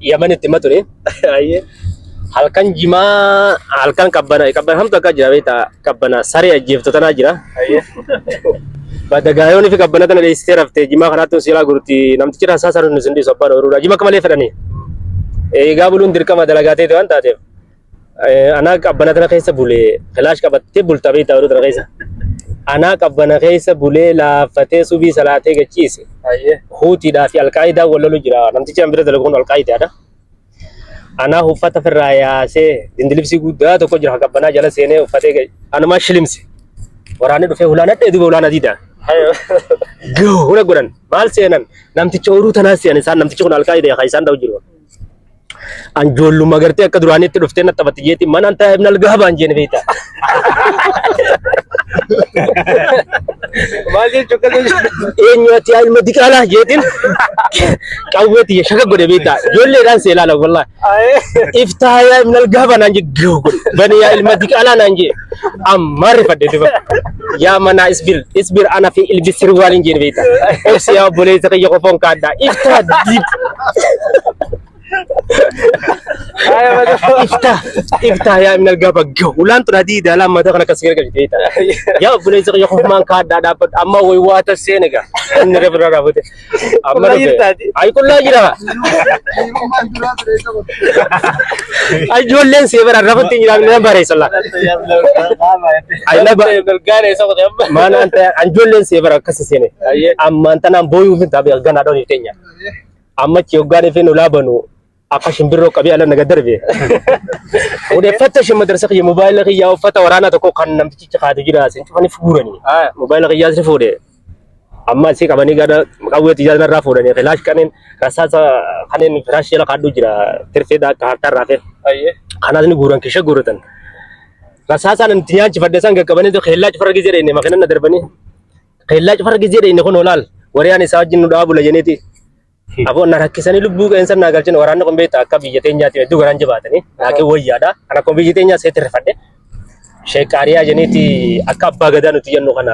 Yamanitti hima ture. Ayyee. Halkan jimaa halkan qabbana qabbana hamtu akka jira beektaa qabbana saree ajjeeftu tanaa jira. Ayyee. Badagaayoon fi qabbana tana dheessitee raftee jimaa kanaatti si jalaa gurti namtichi rasaa sana nu sin dhiisu abbaan ooyiruudha. Jima akka malee fedhanii. Eegaa buluun dirqama dalagaa ta'e waan taateef. Anaa qabbana tana keessa bulee filaash qabattee bulta beektaa ooyiruu tana keessa. Anaa qabbana keessa bulee laaffatee subii salaatee gachiise. Ayyee. Huutiidhaa fi alqaayidaa wal lolu jira. Namtichi an bira dalagu kun alqaayidaadha. Anaa uffata ofirraa yaasee dindilibsii guddaa tokko jira qabbanaa jala seenee uffatee ga'e. Anumaa shilimse. Waraanni dhufee hulaan hadhee duuba hulaan adiidha. Gahuu hula godhan maal seenan namticha ooyiruu tanaa seenan isaan namtichi kun alqaayidaa kan isaan ta'u jiru. An joolluma gartee akka duraanitti dhuftee na taphatti jeetti mana an taa'e ibn algaabaan jeene beektaa. Maal jechuu akkas jechuudha? Eenyu ati yaa ilma diqaalaa jeetiin qawwee tiyya shaka godhe beektaa. Ijoolleedhaan see ilaala wallahi. Ayyee. Iftaa yaa ibn algaaba naan jee gahuu godhe. Bani yaa ilma diqaalaa naan jee. Ammaa rifadhe duba. Yaa manaa isbir isbir ana fi ilbi sirwaaliin jeen beektaa. Obsi yaa obboleessa kiyya qofoon kaadhaa. Iftaa diib. Iftaa iftaa yaa ibn algaaba gahu. Ulaan tun adii daalaa mataa kana akkas gargalchite beektaa. Yaa obboleessa kiyya qofumaan kaadhaa dhaabbadhu. Amma wayi waa tasseen egaa. Inni reefu irraa raafute. Amma Qullaa dhufe. jirtaati. Ayi qullaa jira. Ijoolleen see bara rafutti hin jiraamne nan bareessa laa. Ayi na ba maana anta ijoolleen see bara akkas seene. Ammaan tanaan booyuuf hin tabe ganaa dhooni teenya. Amma achi hoggaan ifeen ulaa banu akka shimbirroo qabee ala naga darbe. Odeeffatta shin madarsa kiyya mobaayila kiyyaa uffata waraanaa tokko kan namtichi kaatu jira sin cufanii fuuranii. Mobaayila kiyyaa si fuudhe. Amma asii qabanii gara qawwee xiyyaa narraa fuudhanii filaash kanneen rasaasa kanneen firaash jala kaadhu jira tirfeedha akka harkaa irraa fe'e. Kanaas ni guuran kisha guuratan. Rasaasaan itti nyaachifadhe isaan qaqqabanii keellaa cufarra gizee dheenye makiina na darbanii. Keellaa cufarra gizee dheenye kun olaal wariyaan isaa wajjin nu dhaabula jeneeti. Aboo na rakkisanii lubbuu qeensa naa galchan waraanni kun beektaa akka biyya teenyaatti hedduu garaan jabaatanii laakiin wayyaadha. Kan akkuma biyya teenyaa seetti rifadhe. Sheek Qaariyaa jeniiti akka abbaa gadaa nuti jennu kana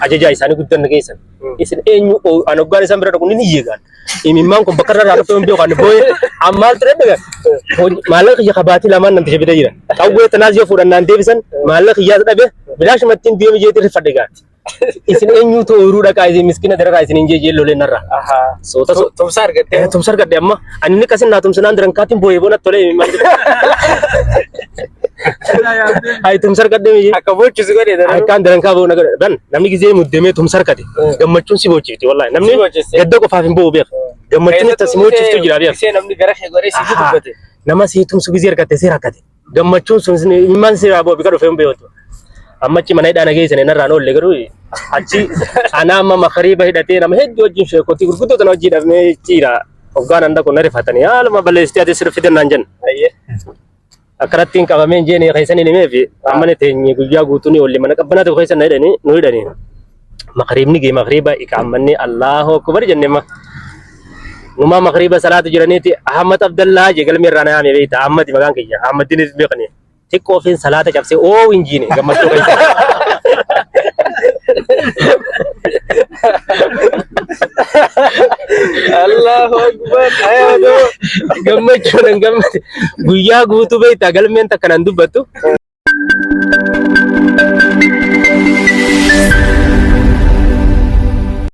ajajaa isaanii guddan na geessan. Isin eenyu an hoggaan isaan bira dhaqu ni iyyeegaan. Imimmaan kun bakka irraa dhufe hin beeku ani boo'ee ammaal ture dhaga. Maallaqa kiyya kabaatii lamaan namticha bitee jira. Qawwee tanaas yoo fuudhan naan deebisan maallaqa kiyyaas dhabe bilaashumatti hin deemu jeetii rifadhe gaati. Isin eenyuutu ooyiruu dhaqaa isin miskina dararaa isin hin jee loleen narra. Soota so. Tumsa argattee. Tumsa argadhe amma ani inni kasin naa tumsinaan diran kaatiin boo'ee bona tolee imimmaan. Ay tumsa argadhe miyye. Akka bochisu godhe dararuu. Akkaan diran kaa bo'oo nagadhe. Ban namni gizee muddamee tumsa argate gammachuun si boochifti wallahi namni Si boochisee. gadda qofaaf hin bo'u beeka. Gammachuun itti si boochistuu jira beeka. Isee namni gara kee godhee si dubbate. Nama si tumsu gizee argatte si rakkate. Gammachuun sun imimmaan si irraa boobi ka dhufee hin beektu. Amma achi mana hidhaa na geessine narraan oolle garuu achi anaa amma makariiba hidhatee nama hedduu wajjin sheekotii gurguddoo tana wajjin hidhamee jira. Hoggaan handa kun na rifatanii haaluma balleessitee ati sirri fidan naan jenna. Akkanatti hin qabamee hin jeene keessan hin himeefi amma ni teenye guyyaa guutuu ni oolle mana qabbanaa tokko keessa na hidhanii nu hidhanii. Makariibni gee makariiba iqaammannee Allahu akbar jenne ma. Numaa makriiba salaatu jiraniiti Ahmad Abdallaa jee galmee irraa na yaame beekta Ahmad maqaan kiyya Ahmadinis beekani xiqqoo ofiin salaata cabsee oo hin jiine gammachuu keessa. Allahu Akbar. Ayyaadoo. Gammachuu nan gammade guyyaa guutuu beekta galmeen takka nan dubbattu.